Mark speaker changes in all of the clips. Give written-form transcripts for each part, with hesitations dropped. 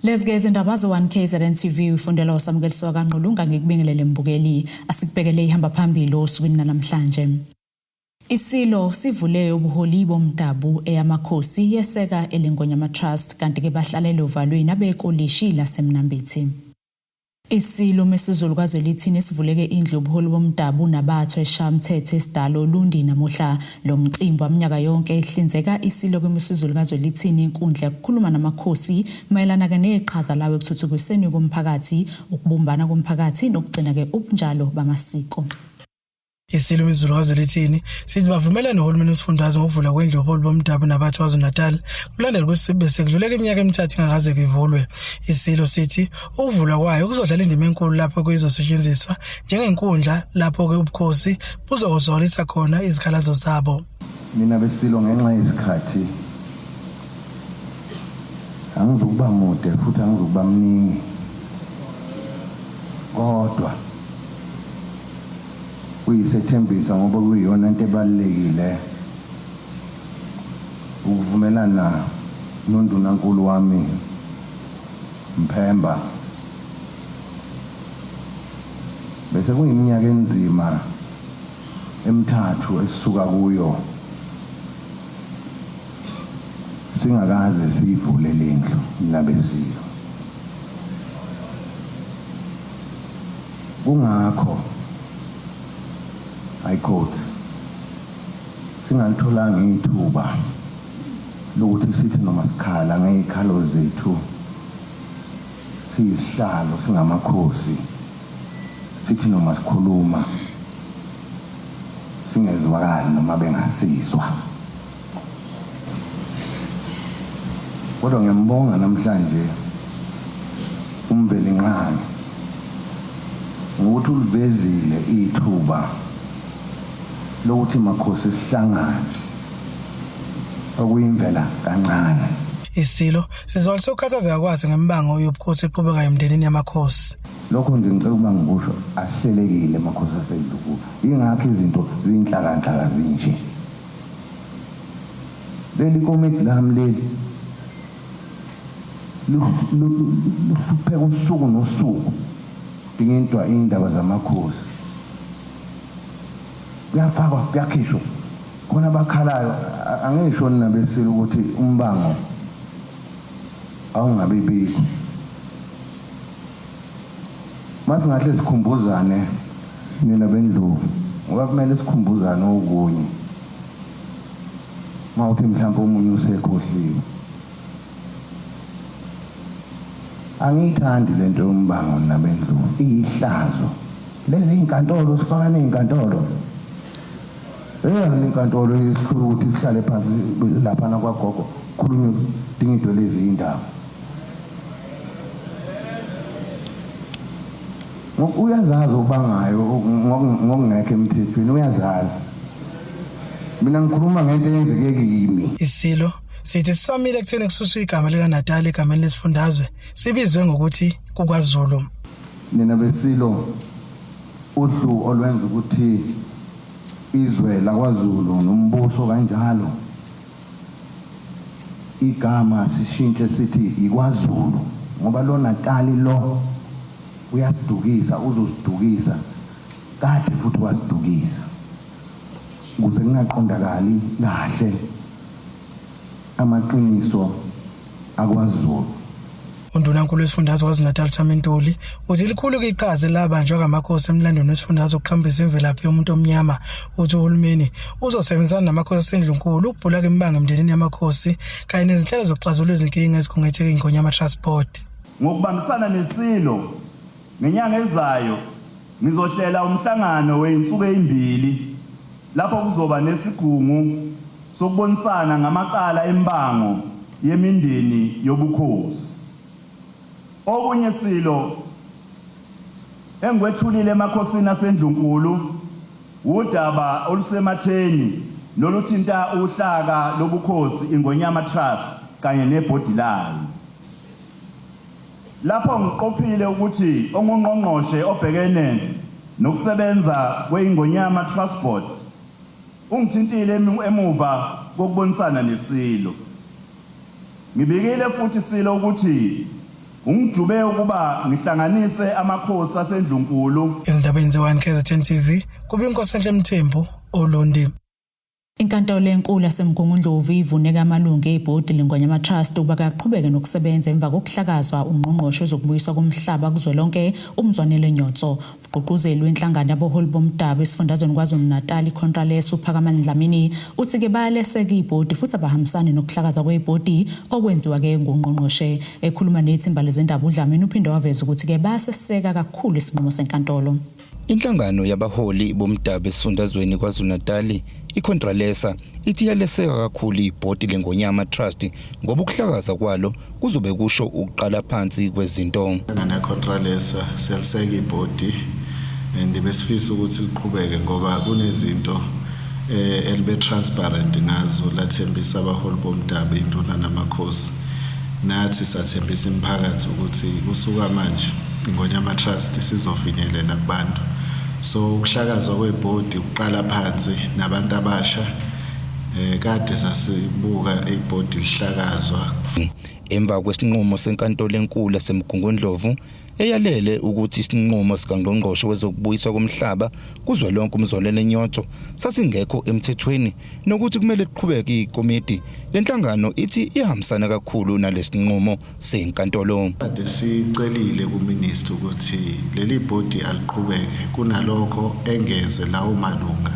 Speaker 1: Lezi ke izindaba ze-1 KZN TV ufundelwa uSamukeliswa kaNgqulunga ngikubingelele mbukeli asikubhekele ihamba phambili osukwini namhlanje. Isilo sivule ubuholi bomdabu eyamakhosi yeseka elengonyama Trust kanti ke bahlalele ovalweni abekolishi laseMnambithi. Isilo Misuzulu kaZwelithini sivuleke indlu yobuholi bomdabu nabathwa eShayamthetho esidala oLundi namuhla. Lo mcimbi waminyaka yonke ehlinzeka Isilo kwiMisuzulu kaZwelithini inkundla yokukhuluma namakhosi mayelana-ke neqhaza lawo ekuthuthukiseni komphakathi, ukubumbana komphakathi nokugcina-ke ubunjalo bamasiko.
Speaker 2: Isilo uMisuzulu kaZwelithini sithi bavumelene nohulumeni wesifundazwe ngokuvulwa kwendlu yobuholi bomdabu nabathi KwaZulu-Natal kulandela ukuthi bese kudluleka iminyaka emithathu ingakaze kuvulwe. Isilo sithi ukuvulwa kwayo kuzodlala indima enkulu lapho kuyizosetshenziswa njengenkundla lapho-ke ubukhosi buzokuzwakalisa khona izikhalazo zabo.
Speaker 3: Mina beSilo ngenxa yesikhathi angizukuba mude futhi angizukuba mningi kodwa Kuyisethembiso ngoba kuyiyona nto ebalulekile ukuvumelana nondunankulu wami Mphemba. Bese kuyiminyaka enzima emithathu esisuka kuyo singakaze siyivule lendlu nabesilo. Kungakho, I quote, singalitholanga ithuba lokuthi sithi noma sikhala ngezikhalo zethu siyisihlalo singamakhosi sithi noma sikhuluma singezwakali noma bengasizwa. Kodwa ngiyambonga namhlanje uMvelinqangi ngokuthi ulivezile ithuba lokuthi makhosi sihlangane okuyimvela kancane.
Speaker 2: Isilo sizwalise ukukhathazeka kwaso ngemibango yobukhosi eqhubekayo emndenini yamakhosi.
Speaker 3: Lokho nje ngicela ukuba ngikusho asihlelekile makhosi aseNdlunkulu. Yingakho izinto ziyinhlakanhlaka zinje. Leli komiti lami leli luhlupheka usuku nosuku dingidwa indaba zamakhosi. Kuyafakwa kuyakhishwa khona abakhalayo angisho nina besile ukuthi umbango awungabi bikho. Masingahle sikhumbuzane nina bendlovu ngoba kumele sikhumbuzane okunye. Mawuthi mhlawumbe omunye usekhohliwe. Angiyithandi lento yombango nina bendlovu, iyihlazo. Lezi izinkantolo sifaka nezinkantolo. Eyani inkantolo ihlula ukuthi sihlale phansi laphana kwagogo khulunywe dingidwe lezi indaba. Uyazazi obangayo ngokungekho emthethweni uyazazi. Mina ngikhuluma ngento eyenzeke kimi.
Speaker 2: Isilo sithi sisamile ekutheni kususwe igama likaNatal egameni lesifundazwe sibizwe ngokuthi kukwaZulu.
Speaker 3: Nina beSilo uhlu olwenza ukuthi izwe lakwaZulu nombuso kanjalo igama sishintshe sithi yiKwaZulu ngoba lo Natali lo uyasidukisa uzosidukisa kade futhi wasidukisa ukuze kungaqondakali kahle amaqiniso akwaZulu.
Speaker 2: UNdunankulu wesifundazwe KwaZulu-Natal uThami Ntuli uthi likhulu iqhaza elabanjwa ngamakhosi emlandweni wesifundazwe ukuqhambisa imvelaphi yomuntu omnyama. Uthi uhulumeni uzosebenzisana namakhosi asendlunkulu ukubhula imibango emndenini yamakhosi kanye nezinhlelo zokuxazulula izinkinga ezikhungethe iNgonyama Trust Board.
Speaker 4: Ngokubambisana neSilo ngenyanga ezayo ngizohlela umhlangano wezinsuku ezimbili lapho kuzoba nesigungu sokubonisana ngamacala emibango yemindeni yobukhosi. Okunye Silo engikwethulile emakhosini aseNdlunkulu wudaba olusematheni noluthinta uhlaka lobukhosi iNgonyama Trust kanye nebhodi layo. Lapho ngiqophile ukuthi onguNgqongqoshe obhekene nokusebenza kwe-Ingonyama Trust Board Ungithintile emuva kokubonisana neSilo. Ngibikile futhi Silo ukuthi Ungijube ukuba ngihlanganise amakhosi aseNdlunkulu.
Speaker 2: Ezindabeni ze-1 KZN TV kube iNkosenhle Mthembu oLundi.
Speaker 1: Inkantolo enkulu yaseMgungundlovu ivuneke amalungu ebhodi leNgonyama Trust ukuba kaqhubeke nokusebenza emva kokuhlakazwa ungqongqoshe wezokubuyiswa komhlaba kuzwelonke uMzwanele Nyhontso. Umgqugquzeli wenhlangano yaboholi bomdabu esifundazweni KwaZulu-Natal iContralesa uPhakamani Dlamini uthi-ke bayaleseka ibhodi futhi abahambisani nokuhlakazwa kwebhodi okwenziwa-ke ngungqongqoshe. Ekhuluma nethimba lezindaba uDlamini uphinde waveza ukuthi-ke bayaseseka kakhulu isinqumo senkantolo.
Speaker 5: Inhlangano yabaholi bomdabu esifundazweni KwaZulu-Natal iContralesa ithi iyaleseka kakhulu ibhodi leNgonyama Trust ngoba ukuhlakaza kwalo kuzobe kusho ukuqala phansi kwezinto.
Speaker 6: Inhlangano yeContralesa siyaliseka ibhodi and besifisa ukuthi liqhubeke ngoba kunezinto elibe transparent ngazo, lathembisa abaholi bomdabu, induna namakhosi. Nathi sathembisa imiphakathi ukuthi kusuka manje iNgonyama Trust sizofinyelela kubantu. So ukuhlakazwa kwebhodi kuqala phansi nabantu abasha, kade sasibuka ibhodi lihlakazwa.
Speaker 5: Emva kwesinqumo senkantolo enkulu yaseMgungundlovu eyalele ukuthi isinqumo sikangqongqoshe wezokubuyiswa komhlaba kuzwelonke uMzwanele Nyhontso sasingekho emthethweni nokuthi kumele kuqhubeke ikomiti lenhlangano, ithi ihambisana kakhulu nalesinqumo senkantolo.
Speaker 6: Kade sicelile kuminister ukuthi leli bhodi aliqhubeke, kunalokho engeze lawo malunga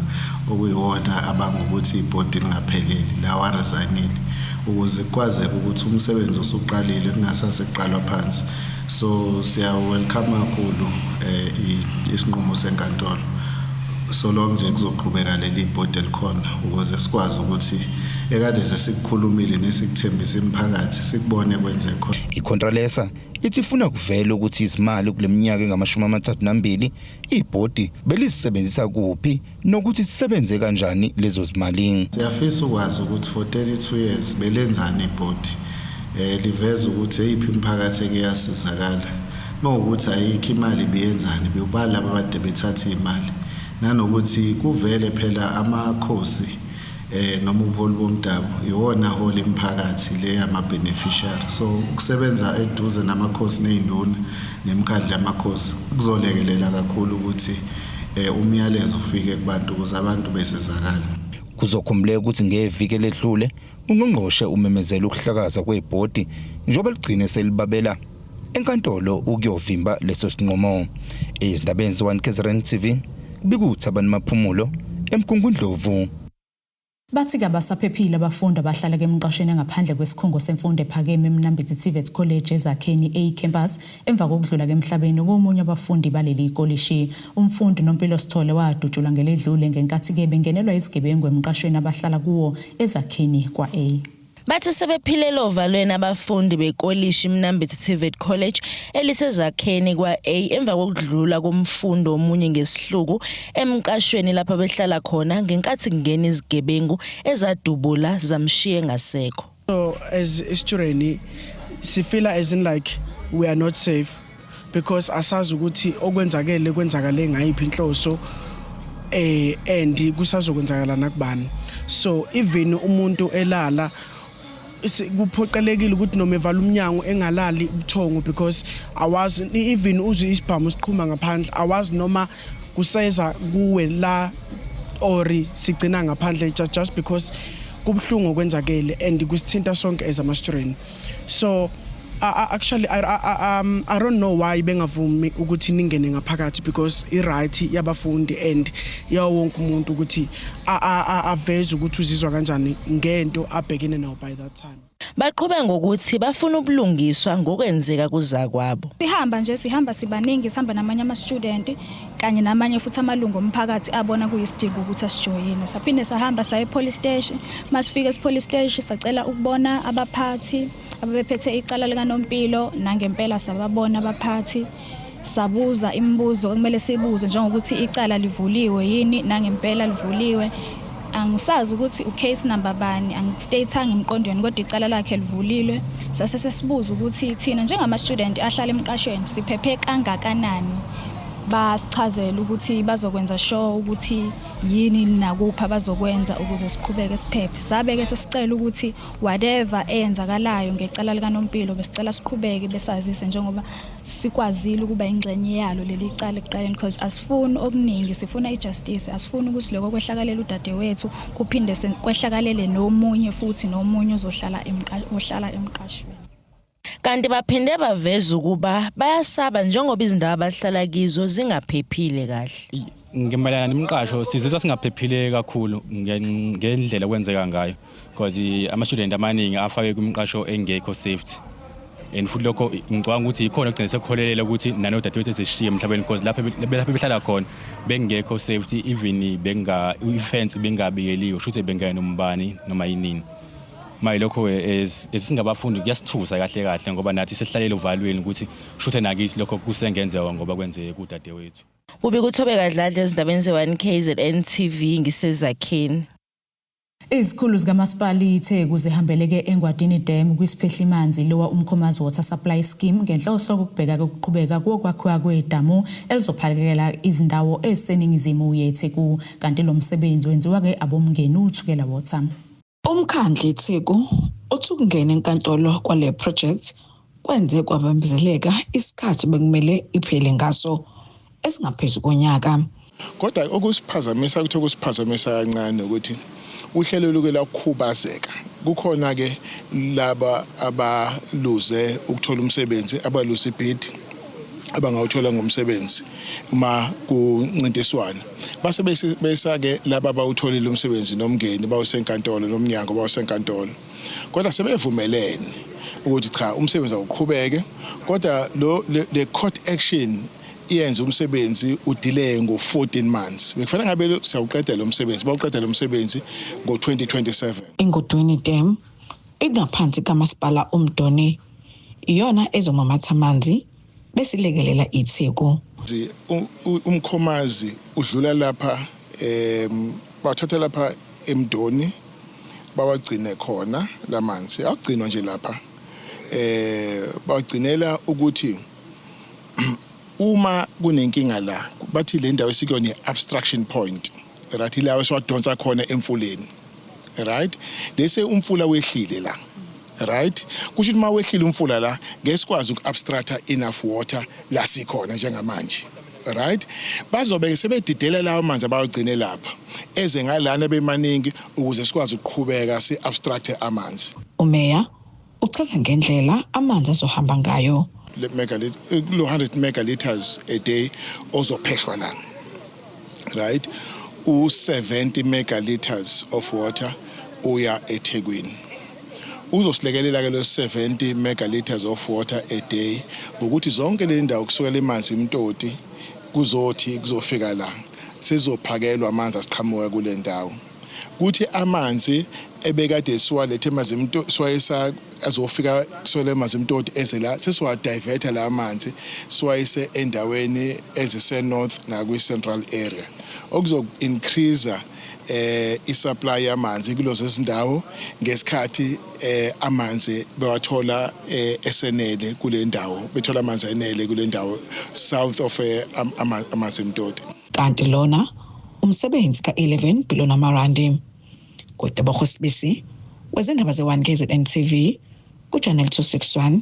Speaker 6: okuyiwona abangukuthi ibhodi lingapheleli lawa resignile, ukuze kukwazeke ukuthi umsebenzi osuqalile kungasase kuqalwa phansi. So siya welcome kakhulu isinqumo senkantolo, so long nje kuzoqhubeka leli bhodi elikhona ukuze sikwazi ukuthi ekade sesikukhulumile nesikuthembisa imiphakathi sikubone kwenzeka khona.
Speaker 5: IContralesa ithi ifuna kuvele ukuthi izimali kule minyaka engama-32 ibhodi belizisebenzisa kuphi nokuthi sisebenze kanjani lezo zimali.
Speaker 6: Siyafisa ukwazi ukuthi for 32 years belenzani ibhodi, liveza ukuthi eyiphi imiphakathi eke yasizakala. Mawukuthi ayikho imali, biyenzani, bewubala laba abade bethatha imali, nanokuthi kuvele phela amakhosi noma ubuholi bomdabu iwona hola imiphakathi le yama beneficiary. So ukusebenza eduze namakhosi nezinduna nemikhandlu yamakhosi kuzolekelela kakhulu ukuthi umyalezo ufike kubantu ukuze abantu besizakale.
Speaker 5: Kuzokhumbuleka ukuthi ngeviki eledlule ungqongqoshe umemezela ukuhlakazwa kwebhodi njengoba ligcine selibabela enkantolo ukuyovimba leso sinqumo. Ezindabeni ze-1 KZN TV bikuthabani Maphumulo eMgungundlovu.
Speaker 1: Bathi kabasaphephile abafundi abahlala emqashweni ngaphandle kwesikhungo semfundo ephakeme eMnambithi TVET College eZakheni A Campus emva kokudlula emhlabeni komunye wabafundi baleli kolishi. Umfundi Nompilo Sithole wadutshulwa ngeledlule ngenkathi-ke bengenelwa izigebengu emqashweni abahlala kuwo eZakheni kwa-A.
Speaker 7: Bathi sebephilele ovalweni abafundi bekolishi iMnambithi TVET College eliseZakheni kwa-A emva kokudlula komfundi omunye ngesihluku emqashweni lapho behlala khona ngenkathi kungena izigebengu ezadubula zamshiye ngasekho.
Speaker 2: So as student sifeela as in like we are not safe because asazi ukuthi okwenzakele kwenzakale ngayiphi inhloso and kusazokwenzakala nakubani. So even umuntu elala kuphoqelekile ukuthi noma evala umnyango engalali ubuthongo because awazi, even uzwe isibhamu siqhuma ngaphandle, awazi noma kuseza kuwe la or sigcina ngaphandle, just because kubuhlungu okwenzakele and kusithinta sonke as ama-student. So actually I don't know why bengavumi ukuthi ningene ngaphakathi because i-right yabafundi and yawo wonke umuntu ukuthi aveze ukuthi uzizwa kanjani ngento abhekene nayo by that time.
Speaker 7: Baqhube ngokuthi bafuna ubulungiswa ngokwenzeka kuzakwabo.
Speaker 8: Sihamba nje, sihamba sibaningi, sihamba namanye ama-student kanye namanye futhi amalungu omphakathi abona kuyisidingo ukuthi asijoyine. Saphinde sahamba saya e-police station. Masifika e-police station sacela ukubona abaphathi ababephethe icala likaNompilo. Nangempela sababona abaphathi, sabuza imibuzo okumele sibuze njengokuthi icala livuliwe yini. Nangempela livuliwe. Angisazi ukuthi ucase number bani, angistatanga emqondweni, kodwa icala lakhe livulilwe. Sase sesibuza ukuthi thina njengama-student ahlala emqashweni siphephe kangakanani. Basichazela ukuthi bazokwenza sure ukuthi yini nakuphi abazokwenza ukuze siqhubeke siphephe. Sabe-ke sesicela ukuthi whatever eyenzakalayo ngecala likaNompilo besicela siqhubeke besazise njengoba sikwazile ukuba ingxenye yalo leli cala ekuqaleni, because asifuni okuningi, sifuna i-justice. Asifuni ukuthi lokho kwehlakalela udadewethu kuphinde kwehlakalele nomunye futhi nomunye ozohlala ohlala emqashweni.
Speaker 7: Kanti baphinde baveza ukuba bayasaba njengoba izindawo abahlala kizo zingaphephile kahle.
Speaker 9: Ngimayelana nemiqasho, sizizwa singaphephile kakhulu ngendlela okwenzeka ngayo, because ama-student amaningi afake kwimiqasho engekho safety, and futhi lokho ngicabanga ukuthi yikhona okugcina sekukholelela ukuthi nanodadewethu ezishiye emhlabeni, because lapho behlala khona bengekho safety, even benga i-fence bengabiyeliwe, shuthi bengena nombani noma yinini. Maye, lokho esingabafundi kuyasithusa kahle kahle, ngoba nathi sesihlalele uvalweni ukuthi shuthe nakithi lokho kusengenzeka, ngoba kwenzeke kudadewethu.
Speaker 7: Kubi kuThobeka Dladla ezindabeni ze-1 KZN TV, ngiseZakheni.
Speaker 1: Izikhulu zikamasipala iTheku zihambeleke eNgwadini Dam kwisiphehlimanzi Lower Umkhomazi Water Supply Scheme ngenhloso yokubheka ukuqhubeka kokwakhiwa kwedamu elizophakela izindawo eziseningizimu yeTheku, kanti lo msebenzi wenziwa-ke aboMngeni uThukela Water.
Speaker 10: Umkhandlu iTheku uthi ukungena enkantolo kwale project kwenze kwabambezeleka isikhathi bekumele iphele ngaso, esingaphezu konyaka.
Speaker 6: Kodwa okusiphazamisa, ukuthi okusiphazamisa kancane ukuthi uhlelo luke lwakhubazeka. Kukhona ke laba abaluze ukuthola umsebenzi, abaluze ibid abangawuthola ngomsebenzi uma kuncintiswana, base besa-ke laba abawutholile umsebenzi noMngeni bawusenkantolo, nomnyango bawusenkantolo, kodwa sebevumelene ukuthi cha, umsebenzi awuqhubeke, kodwa lo le court action iyenza umsebenzi udelay ngo-14 months. Bekufanele ngabe siyawuqeda lo msebenzi, bawuqeda lo msebenzi ngo-2027.
Speaker 10: Ingudwini Dam ingaphansi kamasipala uMdoni, iyona ezomumatha amanzi besilekelela iTheku.
Speaker 6: Umkhomazi udlula lapha, bathatha lapha eMdoni, bawagcine khona lamanzi, awugcinwa nje lapha, bawagcinela ukuthi uma kunenkinga la, bathi le ndawo esikuyona i-abstraction point, right, ilawo esiwadonsa khona emfuleni, right? Lese umfula wehlile la, right? Kusho ukuthi uma wehlile umfula la, ngeke sikwazi uku-abstracta enough water la sikhona njengamanje, right? Bazobe sebedidela lawo manzi abawagcine lapha eze ngalana bemaningi ukuze sikwazi ukuqhubeka si-abstracte amanzi.
Speaker 10: Umeya uchaza ngendlela amanzi azohamba ngayo.
Speaker 6: Le lo 100 megaliters a day ozophehlwa la, right, u-70 megaliters of water uya eThekwini. Uzosilekelela ke lo 70 megaliters of water a day ngokuthi zonke le ndawo kusukela eManzimtoti kuzothi kuzofika la sizophakelwa amanzi asiqhamuka kule ndawo, kuthi amanzi ebekade siwalethe eManzimtoti, siwayisa, azofika kusukela eManzimtoti eze la, sesiwa-diverta la amanzi siwayise endaweni ezise-north nakwi-central area, okuzo-increase i-supply yamanzi kulezo zindawo ngesikhathi amanzi bewathola esenele kule ndawo, bethola amanzi enele kule ndawo south of Amanzimtoti.
Speaker 10: Kanti lona umsebenzi ka-11 billion amarandi. Kutebogo Sibisi wezindaba ze-1 KZN TV ku-Channel 261,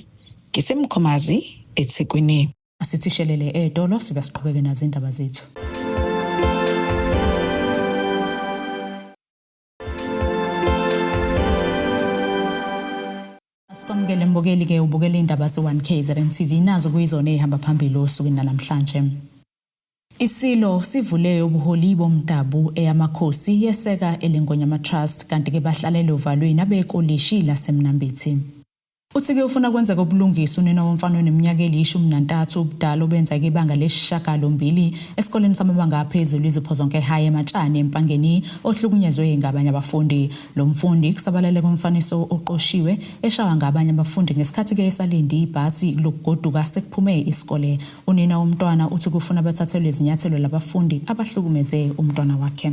Speaker 10: ngiseMkhomazi, eThekwini.
Speaker 1: Asithi shelele etolo, sibe siqhubeke nazo indaba zethu. Asikwamukele mbukeli ke, ubukela indaba ze-1 KZN TV, nazo kuyizona ezihamba phambili osukwini namhlanje. Isilo sivule ubuholi bomdabu eyamakhosi yeseka eLengonyama Trust, kanti ke bahlalele ovalweni abekolishi laseMnambithi. Uthi-ke ufuna kwenzeka ubulungisa unina womfana oneminyaka eli-13 ubudala obenza ke ibanga lesishiyagalombili esikoleni samabanga aphezulu iZiphozonke High eMatshane eMpangeni, ohlukunyezwe ngabanye abafundi. Lo mfundi kusabalele komfaniso oqoshiwe eshawa ngabanye abafundi ngesikhathi-ke esalinde ibhasi lokugoduka sekuphume isikole. Unina womntwana uthi kufuna bathathelwe izinyathelo labafundi abahlukumeze umntwana wakhe.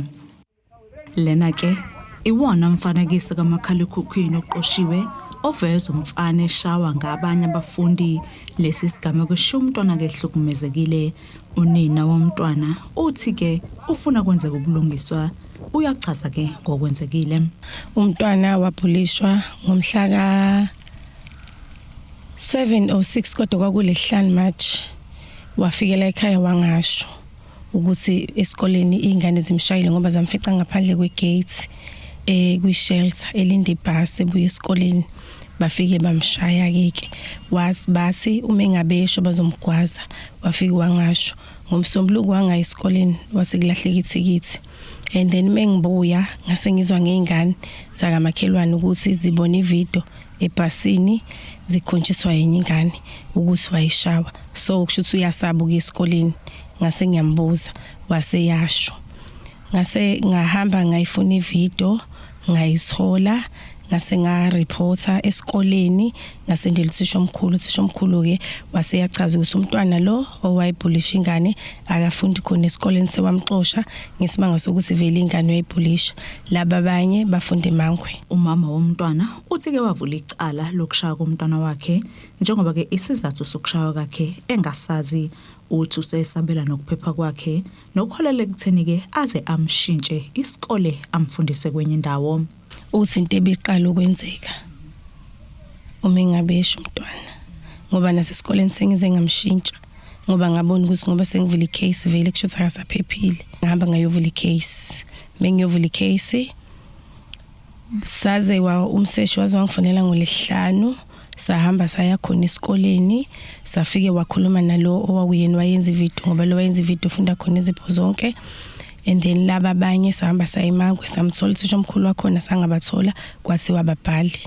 Speaker 1: Lena ke iwona mfanekiso kamakhalekhukhwini oqoshiwe oveza umfana eshawa ngabanye abafundi. Lesi sigameko eshiya umntwana ke ehlukumezekile. Unina womntwana uthi ke ufuna kwenzeka ubulungiswa uyachaza ke ngokwenzekile.
Speaker 11: Umntwana wabhulishwa ngomhla ka 7:06 kodwa kwakulesihlanu March wafikela ekhaya wangasho ukuthi esikoleni izingane zimshayile ngoba zamfica ngaphandle kwegate eh kwi-shelter elinde ibhasi ebuya esikoleni bafike bamshaya keke bathi uma engabesho bazomgwaza wafike wangasho ngomsombuluko wangaya esikoleni wase kulahleka ithikithi and then mengibuya ngase ngizwa ngey'ngane zakamakhelwane ukuthi zibone ividiyo ebhasini zikhonjiswa yenye ingane ukuthi wayishawa so kusho ukuthi uyasaba ukuya esikoleni ngase ngiyambuza wase yasho ngase ngahamba ngayifuna ividiyo ngayithola ngase ngareporta esikoleni ngasendela uthisha omkhulu uthisha omkhulu-ke waseyachaza ukuthi umntwana lo owayebhulisha ingane akafundi khona esikoleni sewamxosha ngesimanga sokuthi vele ingane uyayibhulisha laba abanye bafunde emangwe
Speaker 1: Umama womntwana uthi-ke wavula icala lokushaya komntwana wakhe njengoba-ke isizathu sokushaywa kwakhe engasazi. Uthi usesabela nokuphepha kwakhe nokuholela ekutheni-ke aze amshintshe isikole amfundise kwenye indawo.
Speaker 11: Uthi into ebiqala ukwenzeka uma engabe esho umntwana ngoba nasesikoleni sengize ngamshintsha ngoba ngabona ukuthi ngoba sengivula icase vele kusho ukuthi akasaphephile ngihamba ngayovula icase mengiyovula icase saze wa umseshi waze wangifonela ngolesihlanu sahamba saya khona esikoleni safike wakhuluma nalo owakuyena wayenza ividiyo ngoba lo wayenza ividiyo ufunda khona izipho zonke and then laba abanye sahamba sayimangwe samthola uthisha omkhulu wakhona sangabathola kwathiwa ababhali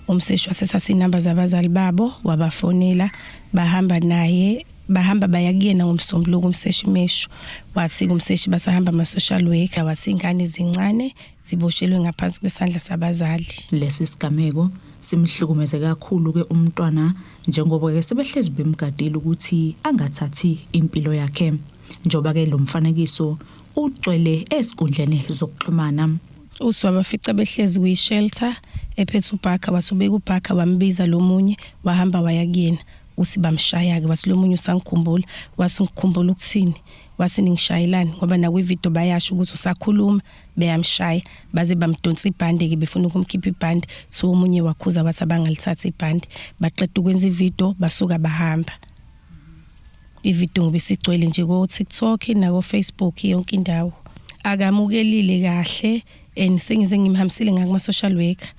Speaker 11: umseshi wasethatha iy'namba zabazali babo wabafonela bahamba naye bahamba baya kuyena ngomsombuluko umseshi mesho wathi kumseshi basahamba ama-social worker wathi iy'ngane zincane ziboshelwe ngaphansi kwesandla sabazali.
Speaker 1: Lesi sigameko simhlukumeze kakhulu ke umntwana njengoba ke sebehlezi bemgadile ukuthi angathathi impilo yakhe. Njengoba ke lo mfanekiso ugcwele ezinkundleni zokuxhumana.
Speaker 11: Uthi wabafica behlezi kwi-shelter ephethe ubhakha wasubeka ubhakha wambiza lo munye wahamba waya kuyena uthi bamshaya-ke wathi lo munye usangikhumbula wathi ngikhumbula ukuthini wathi ningishayelani ngoba nakwividiyo bayasho ukuthi usakhuluma beyamshaya baze bamdonsa ibhande-ke befuna ukumkhipha ibhande so omunye wakhuza wathi abangalithathi ibhande baqeda ukwenza ividiyo basuka bahamba ividiyo ngoba isigcwele nje ko-TikTok nako-Facebook yonke indawo akamukelile kahle and sengize ngimhambisile ngakuma-social worker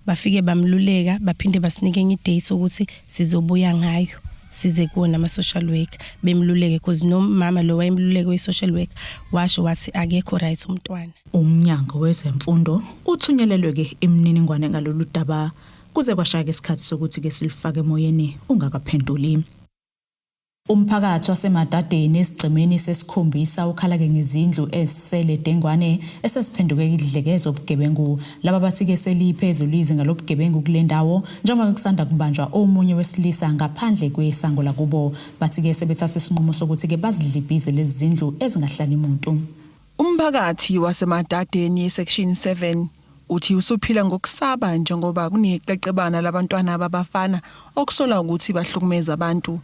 Speaker 11: bafike bamluleka baphinde basinike enye idate ukuthi sizobuya ngayo size kuwona ama-social worker bemluleke because nomama lo wayemluleke we-social worker washo wathi akekho right umntwana.
Speaker 1: Umnyango wezeMfundo uthunyelelwe-ke imininingwane ngalolu daba kuze kwashaya-ke isikhathi sokuthi-ke silufake emoyeni ungakaphenduli. Umphakathi waseMadadeni esigcemeni sesikhombisa ukhala-ke ngezindlu ezisele dengwane esesiphenduke idleke zobugebengu. Laba bathi-ke seliphezulu izinga lobugebengu kule ndawo njengoba kusanda kubanjwa omunye wesilisa ngaphandle kwesango lakubo. Bathi-ke sebethatha isinqumo sokuthi-ke bazidlibhize lezi zindlu ezingahlali muntu.
Speaker 12: Umphakathi waseMadadeni eSection 7 uthi usuphila ngokusaba njengoba kuneqeqebana labantwana babafana okusolwa ukuthi bahlukumeza abantu.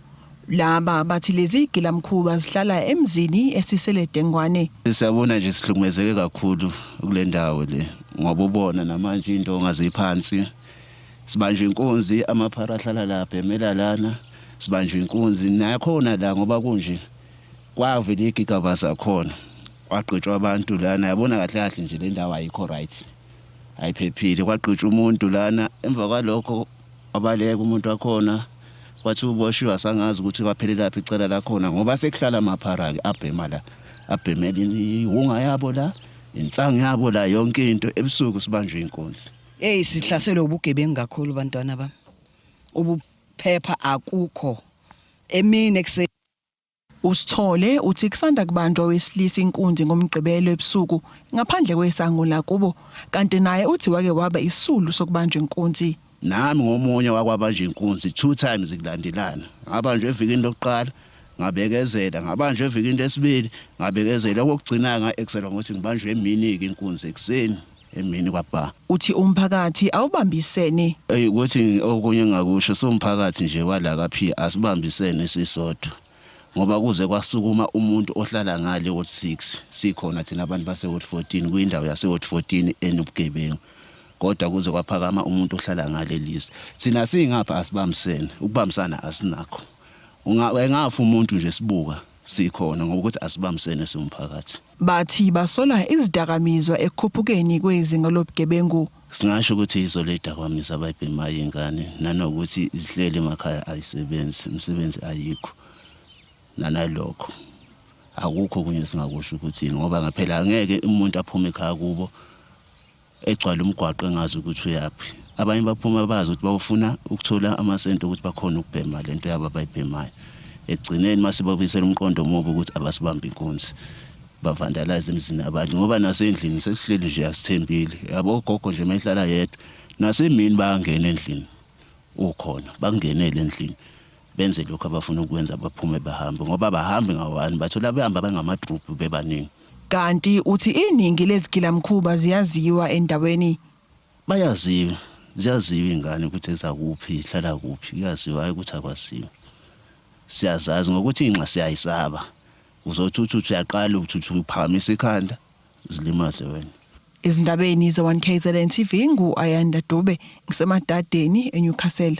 Speaker 12: Laba bathi lezi gilamkhuba zihlala emzini esisele dengwane.
Speaker 13: Siyabona nje sihlukumezeke kakhulu kule ndawo le ngoba ubona namanje into ongaziphansi sibanjwe inkunzi amaphara ahlala lapha emela lana sibanjwe inkunzi nakhona la ngoba kunje kwavela igigaba zakhona kwagqitshwa abantu lana yabona kahle kahle nje le ndawo ayikho right ayiphephile kwagqitshwa umuntu lana emva kwalokho wabaleka umuntu wakhona kwathi uboshiwe asangazi ukuthi kwaphelelaphi icala lakhona ngoba sekuhlala amaphara-ke abhema la abhemela ihunga yabo la insangu yabo la yonke into ebusuku sibanjwe inkunzi.
Speaker 14: Hey sihlaselwe ubugebengu kakhulu bantwana bami. Ubuphepha akukho. Emini ekuseni
Speaker 12: USithole uthi kusanda kubanjwa owesilisa inkunzi ngoMgqibelo ebusuku ngaphandle kwesango lakubo kanti naye uthi wake waba isisulu sokubanjwa inkunzi.
Speaker 13: Nami ngomunye wakwabanjwa inkunzi two times kulandelana. Ngabanjwa evikini lokuqala ngabekezela, ngabanjwa evikini lesibili ngabekezela, okokugcina nga-excelwa ngokuthi ngibanjwe emini-ke inkunzi ekuseni emini kwabha.
Speaker 12: Uthi umphakathi awubambisene.
Speaker 13: Eyi ukuthi okunye engingakusho siwumphakathi nje wala ka-P asibambisene sisodwa. Ngoba kuze kwasukuma umuntu ohlala ngale ward 6 sikhona thina abantu base ward 14 kuyindawo yase ward 14 enobugebengu kodwa kuze kwaphakama umuntu ohlala ngale list thina singapha asibambisene ukubambisana asinakho ungafa umuntu nje sibuka sikhona ngoba ukuthi asibambisene siwumphakathi
Speaker 12: Bathi basola izidakamizwa ekukhuphukeni kwezinga lobugebengu.
Speaker 13: Singasho ukuthi yizo lezidakamizwa abayibhemayo iy'ngane nanokuthi zihleli emakhaya ayisebenzi, imisebenzi ayikho. Nanalokho akukho okunye esingakusho ukuthi yini ngoba ngaphela angeke umuntu aphume ekhaya kubo egcwale umgwaqo engazi ukuthi uyaphi. Abanye baphuma bazi ukuthi bawufuna ukuthola amasenti ukuthi bakhone ukubhema lento yabo abayibhemayo. Ekugcineni uma sebabuyisela umqondo omubi ukuthi abasibambe inkunzi. Bavandalize emizini yabantu ngoba nasendlini sesihleli nje asithembile. Yabo ugogo nje uma ehlala yedwa nasemini bayangena endlini ukhona bakungenele endlini benze lokhu abafuna ukwenza baphume bahambe ngoba abahambi ngawani bathola behamba bengama-group bebaningi.
Speaker 12: Kanti uthi iningi lezigilamkhuba ziyaziwa endaweni.
Speaker 13: Bayaziwa, ziyaziwa iy'ngane ukuthi ezakuphi, zihlala kuphi, kuyaziwa hhayi ukuthi akwaziwa. Siyazazi ngokuthi inxa siyayisaba. Uzothi uthi uthi uyaqala uthi uthi uphakamisa ikhanda zilimaze wena.
Speaker 12: Ezindabeni ze-1 KZN TV ngu-Ayanda Dube ngiseMadadeni eNewcastle.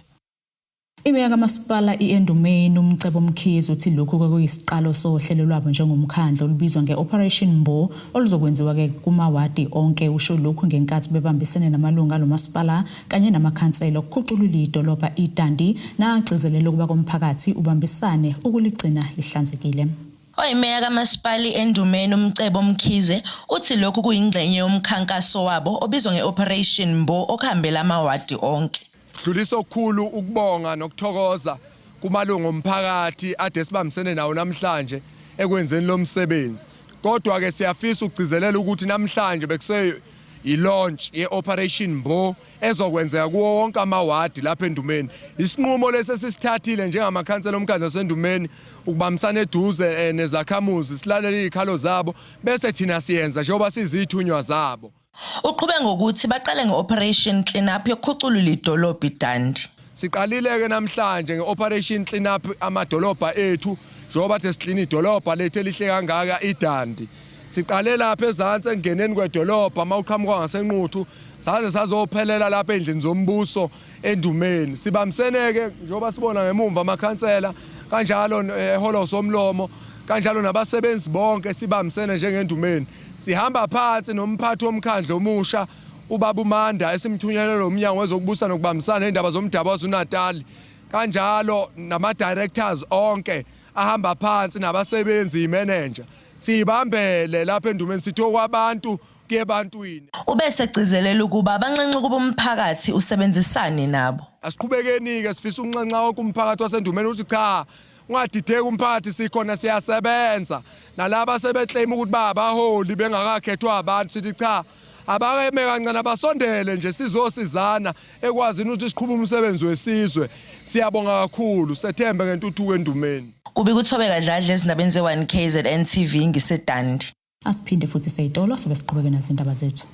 Speaker 1: Imeya kaMasipala i-Endumeni uMcebo Mkhize uthi lokhu kwakuyisiqalo sohlelo lwabo njengomkhandlu olubizwa nge-Operation Mbo oluzokwenziwa-ke kumawadi onke. Usho lokhu ngenkathi bebambisene namalungu alo masipala kanye namakhansela ukukhuculula idolobha iDundee nagcizelela ukuba komphakathi ubambisane ukuligcina lihlanzekile.
Speaker 7: Oyimeya kaMasipala i-Endumeni uMcebo Mkhize uthi lokhu kuyingxenye yomkhankaso wabo obizwa nge-Operation Mbo okuhambela amawadi onke.
Speaker 15: Dlulisa okukhulu ukubonga nokuthokoza kumalungu omphakathi ade sibambisene nawo namhlanje ekwenzeni lo msebenzi. Kodwa-ke siyafisa ukugcizelela ukuthi namhlanje bekuse i-launch ye-Operation Mbo ezokwenzeka kuwo wonke amawadi lapha eNdumeni. Isinqumo lesi esisithathile njengamakhansela omkhandlu waseNdumeni ukubambisana eduze eh, nezakhamuzi silalele izikhalo zabo bese thina siyenza njengoba sizithunywa zabo.
Speaker 7: Uqhube ngokuthi baqale nge-Operation Clean Up yokukhuculula idolobha iDundee.
Speaker 15: Siqalile-ke namhlanje nge-Operation Clean Up amadolobha ethu njengoba kade siklina idolobha lethu elihle kangaka iDundee. Siqale lapha ezansi ekungeneni kwedolobha uma uqhamuka ngaseNquthu saze sazophelela lapha endlini zombuso eNdumeni. Sibambisene-ke njengoba sibona ngemumva amakhansela kanjalo ehholo somlomo kanjalo nabasebenzi bonke sibambisene njengeNdumeni. Sihamba phansi nomphathi womkhandlu omusha ubaba uManda esimthunyelelwe umnyango wezokubusa nokubambisana indaba zomdabu waZulu-Natal kanjalo nama-directors onke ahamba phansi nabasebenzi imanager siyibambele lapha eNdumeni sithi okwabantu kuye ebantwini.
Speaker 7: Ube esegcizelela ukuba banxenxe ukuba umphakathi usebenzisane nabo.
Speaker 15: Asiqhubekeni-ke sifisa ukunxenxa wonke umphakathi waseNdumeni ukuthi cha ungadideki umphakathi sikhona siyasebenza nalaba sebeclaim ukuthi babaholi bengakakhethwa abantu sithi cha abakeme kancane abasondele nje sizosizana ekwazini ukuthi siqhube umsebenzi wesizwe siyabonga kakhulu sethembe ngentuthuko endumeni
Speaker 7: Kubi kuThobeka Dladla ezindabeni ze-1 KZN TV ngiseDundee.
Speaker 1: Asiphinde futhi seyitolo sobe siqhubeke nazo indaba zethu.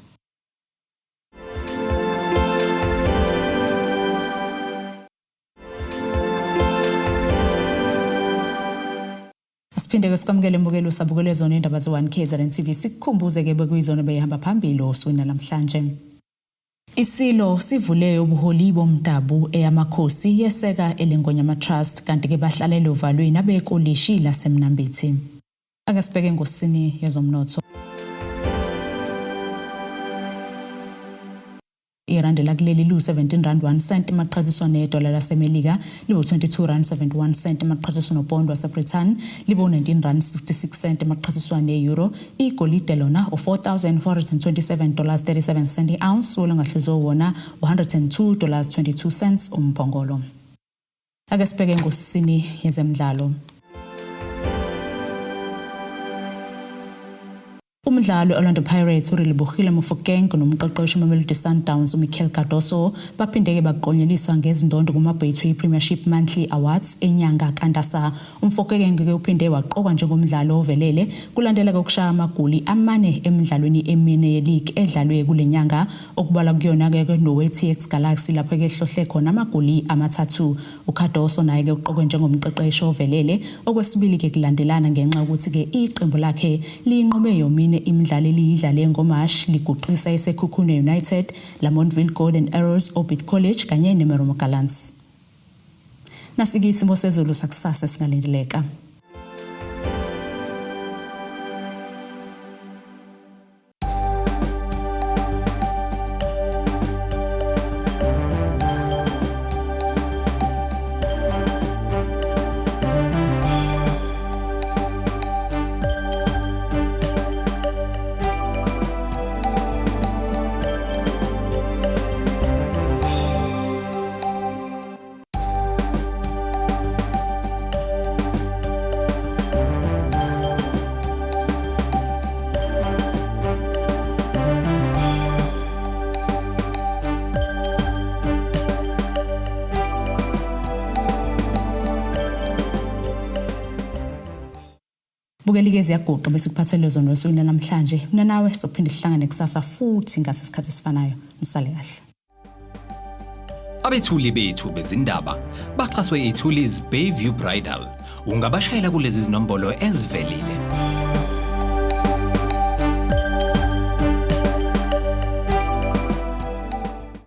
Speaker 1: Siphinde ke sikwamukele mbukeli usabukele zona indaba ze-1 KZN TV sikukhumbuze ke bekuyizona beyihamba phambili osukwini namhlanje. Isilo sivule ubuholi bomdabu eyamakhosi yeseka elengonyama Trust kanti ke bahlalele ovalweni abekolishi laseMnambithi. Ake sibheke ngosini yezomnotho. Irandi lakuleli liwu-17 rand 1 cent maqhathiswa nedola laseMelika liwu-22 rand 71 cent maqhathiswa nopondo waseBrithani liwu-19 rand 66 cent maqhathiswa ne-euro. Igolide lona u-4,427 dollars 37 cent i-ounce olungahluzwe wona u-102 dollars 22 cents umbhongolo. Ake sibheke ngosini yezemidlalo. Umdlali we-Orlando Pirates uRelebohile Mofokeng nomqeqeshi weMamelodi Sundowns uMiquel Cardoso baphinde-ke baklonyeliswa ngezindondo kuma-Betway Premiership Monthly Awards enyanga kaNdasa. UMofokeng-ke uphinde waqokwa njengomdlali ovelele kulandela ukushaya amagoli amane emidlalweni emine ye-league edlalwe kule nyanga, okubalwa kuyona-ke nowe-TS Galaxy lapho-ke ehlohle khona amagoli amathathu. UCardoso naye-ke uqokwe njengomqeqeshi ovelele okwesibili-ke kulandelana ngenxa yokuthi-ke iqembu lakhe liyinqobe yomine imidlalo eliyidlale ngoMashi liguqisa iSekhukhune United, Lamontville Golden Arrows, Orbit College kanye neMerumo Gallants. Nasike isimo sezulu sakusasa esingalindeleka. Bukeli-ke ziyaguqa bese kuphathele zona osukwini namhlanje. Mina nawe sophinde sihlangane kusasa futhi ngase sikhathi esifanayo. Nisale kahle.
Speaker 16: Abethuli bethu bezindaba baxhaswe iThulis Bayview Bridal. Ungabashayela kulezi zinombolo ezivelile.